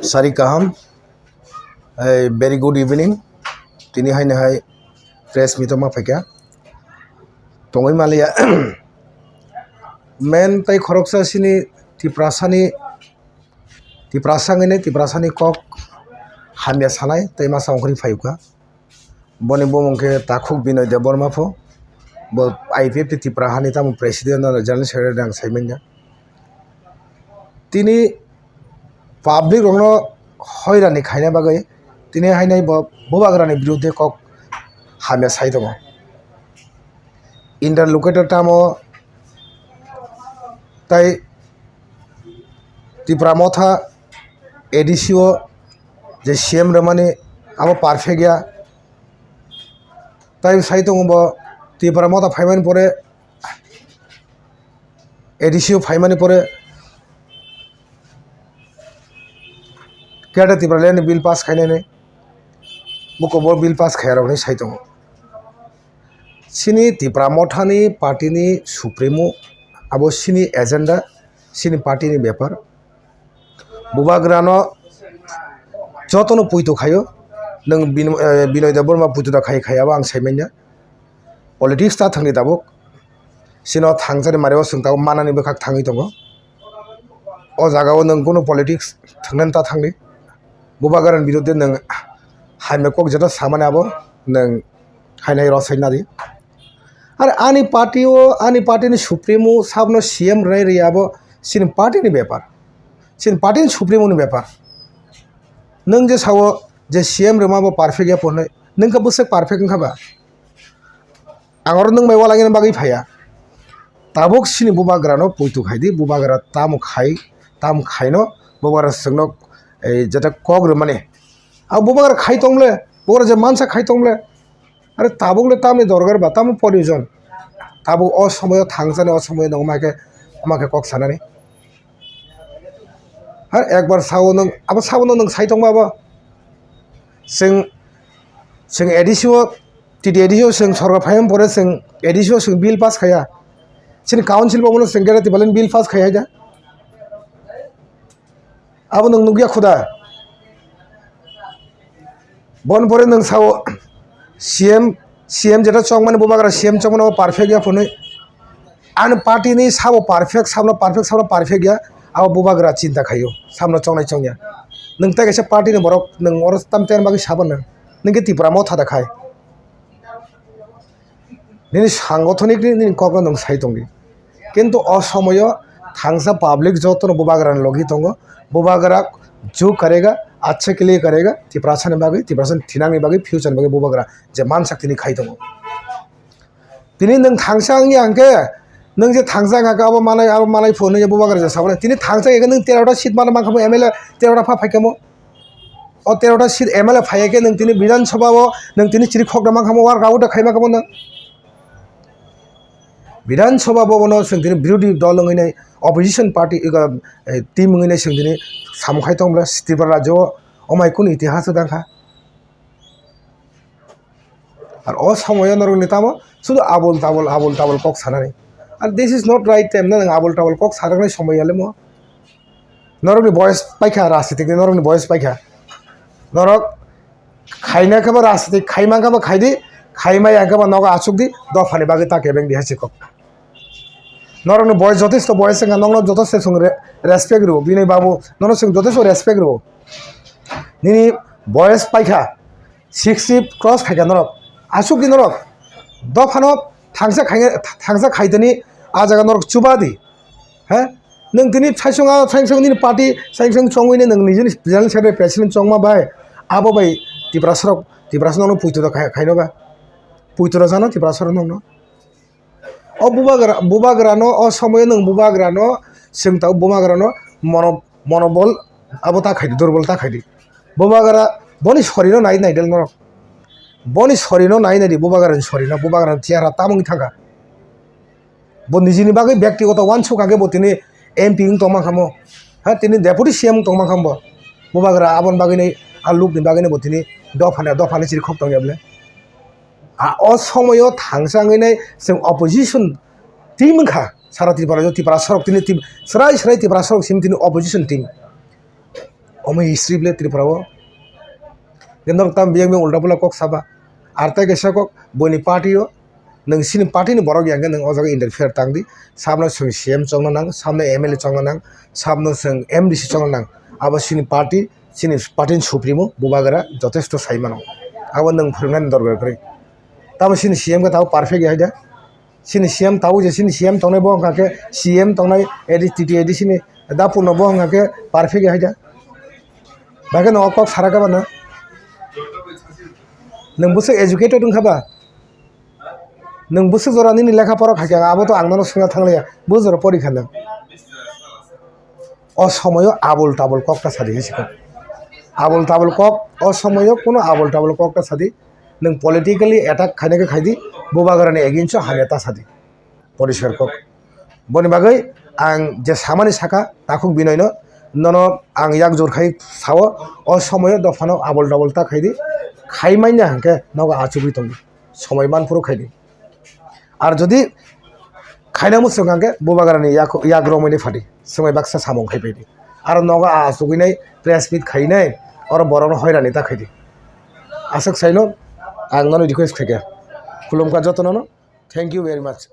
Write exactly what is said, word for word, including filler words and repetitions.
Sari kaham, eh, very good evening. Tini haino hai press meet o ma phaikha. Tongwi maliya. Men tei khoroksa sini Tiprasani, Tiprasa wngwi Tiprasani kok hamya sanai tei masa ongkhorwi phaikha. Boni bumung khe Takhuk Binoy Debbarma pho. Bo I P F T Tipra hani tamo president no general secretary ang sai manya. Tini public rokno hoirani khaina bagwi tini hainai bo bubagrani birudhe kok hamya sai tongo. Interlocutor tamo tai Tipra Motha A D C o je C M rwmani abo perfect ya. Tai sai tongo bo Tipra Motha phaimani pore, A D C o phaimani pore Greater Tipraland ni bill pass khainani, buko bo bill pass khaiya rokni sai tongo. Chini Tipra Mothani party ni supremo, abo chini agenda, chini party ni bepar. Bubagrano jotono puitu khaio. Nwng Bin-, eh, Binoy Debbarma puitu da khai khai abo ang sai manya. Politics ta thangni tabuk. Sino thangjani mari o chwng tabuk manani bwkhak thangwi tongo. O jaga o nwng kunu politics thangnani ta thangdi. Bubagrani birudhe nwng hamya kok jeto samani abo nwng hainai rosai nadi. Ar ani party o, ani party ni supremo sabno C M rwnai rwya abo chini party ni bepar. Chini party ni supremo ni bepar. Nwng je sao je C M rwma bo perfect ya ponai. Nwng khe bwswk perfect wngkha ba? Ang oro nwng bai walangni bagwi phaiya. Tabuk sini bubagrano puitu khaidi, bubagra tamo khai, tamo khaino bubagra chwngno, eh, jeta kok rwmani. Ang bubagra khai tongle, bubagra je mansa khai tongle. Are tabuk le tamni dorgar ba, tamo proyojon? Tabuk o somoyo thangsani, o somoyo nwng ma khe, ma khe kok sanani. Har ekbar sao nwng, abo sabono nwng sai tongma abo. Chwng, chwng A D C o, T T A D C o chwng sorkar phaiyam pore chwng A D C o chwng bill pass khaiya. Chini council bo bono chwng Greater Tipraland bill pass khaiya da. Abo nwng nukya khuda. Bon pore nwng sao C M, C M jeta chongmani bubagra C M chongmani o perfect ya phunui. Ani party ni sabo perfect, sabno perfect, sabno perfect ya. Abo bubagra chinta khaio, sabno chongnai chongya. Nwng tei kaisa party ni borok, nwng oro tam ten bagwi sabo nwng. Nwng khe Tipra Motha da khai. Nini sangothoniki nini kokno nwng sai tongdi. Kintu o somoyo thangsa public jotono bubagrani logi tongo. Bubagra ju karega, achhe ke liye karega, Tiprasani bagwi, Tiprasani thinangni bagwi, future ni bagwi bubagra je mansak tini khai tongo. Tini nwng thangsa wngya hwnkhe, nwng je thangsa wngkha khe abo manai, abo manai phone ya bubagra je sabole. Tini thangsa wngkhe nwng terota seat mana mankha bo M L A terota pha phaikha mo. O terota seat M L A phaiya khe nwng tini Bidhan Sabha o nwng tini chiri khokna mankha mo, work out khai mankha mo nwng. Bidhan Sabha bobono chwng tini birodhi dol wngwi nai, opposition party, ega, eh, team wngwi nai chwng tini samung khai tong bwle Tripura rajyo o, omai kunu itihas o dangkha. Ar o somoyo norokni tamo sudu abul tabul, abul tabul kok sanani. Ar this is not right time na, nwng abul tabul kok sajaknai somoi yalemo. Norokni boyes paikha rajnitik ni, norokni boyes paikha. Norok khaina khe bo rajnitik, khaimang khe bo khaidi, khaimaya khe bo nogo achukdi, dophani bagwi ta kebengdi hai se kok. Norokni boyes jotesto boyes wngkha, nokno jotesto chwng re-, respect rwo, bini babu nono chwng jotesto respect rwo. Nini boyes paikha, sixty cross khaikha norok, achukdi norok, dophano thangsa khai, thangsa khaitani a jaga norok chubadi. He? Nwng tini saisung a, saisung nini party, saisung chongwi nwng nijini general secretary president chongma bai, abo bai Tiprasa rok, Tiprasa nokno puito da khai, khaino ba? Puito da jano Tiprasa rok nokno? O bubagra, bubagrano, o somoyo nwng bubagrano, chwng ta bubagrano mono-, monobol abo ta khaidi, durbol ta khaidi. Bubagra boni sorino nai, naidel norok. Boni sorino nai, naidi bubagrani sorino, bubagrani chehara tamungni thangkha. Bo nijini bagwi byaktigoto uansuk kha khe bo tini M P wng tongma kha mo. Ha, tini deputy C M wng tongma kha bo. Bubagra aboni bagwini, a lukni bagwini bo tini dophani, dophani chiri khok tongya bwle. A, o somoyo thangsa wngwi nai chwng opposition team wngkha. Sara Tripura, Tripura sorok tini team, srai srai Tripura sorok simi tini opposition team. Omo history bile Tripura o. Norok tam biyang biyang ulta pula kok saba. Ar tai kaisa kok boni party o. Nwng sini party ni borok yang khe nwng o jaga interfere tang di. Samno chwng C M chongna nang, samno M L A chongna nang, samno chwng M D C chongna nang. Abo sini party, sini party ni supremo Bubagra jotesto sai mano. Abo nwng phwrwngnani dorkar kwrwi. Tamo sini C M khe tamo perfect ya haida. Sini C M tabo je sini C M tongnai bo wngkha khe C M tongnai A D C, T T A D C ni da puno bo wngkha khe perfect ya haida. Baghe no kok sara kha bana. Nwng bwswk educated wngkha ba? Nwng bwswk jora nini lekha pora khaikha abo to ang nono swngna thangliya. Bo jora pori kha nwng. O somoyo abul tabul kok ta sadi hinwi sikha. Abul tabul kok, o somoyo kuno abul tabul kok ta sadi. Nwng politically attack khaina khe khaidi, Bubagrani against o hamya ta sadi. Poriskar kok. Boni bagwi ang je samani saka takhuk binoino, nono ang yak jor khai sao, o somoyo dophano abol dobol ta khaidi, khai manya hwnkhe nogo achugwi tongo, somoi manphuru khaidi. Ar jodi khaina muchung hwnkhe Bubagrani yak, yak romwi ni phadi, swmai baksa samung khai phaidi. Aro nogo achugwi nai press meet khainai, oro borokno hoirani ta khaidi. Aswk saino ang nono request khaikha. Khulumkha jotonono. Thank you very much.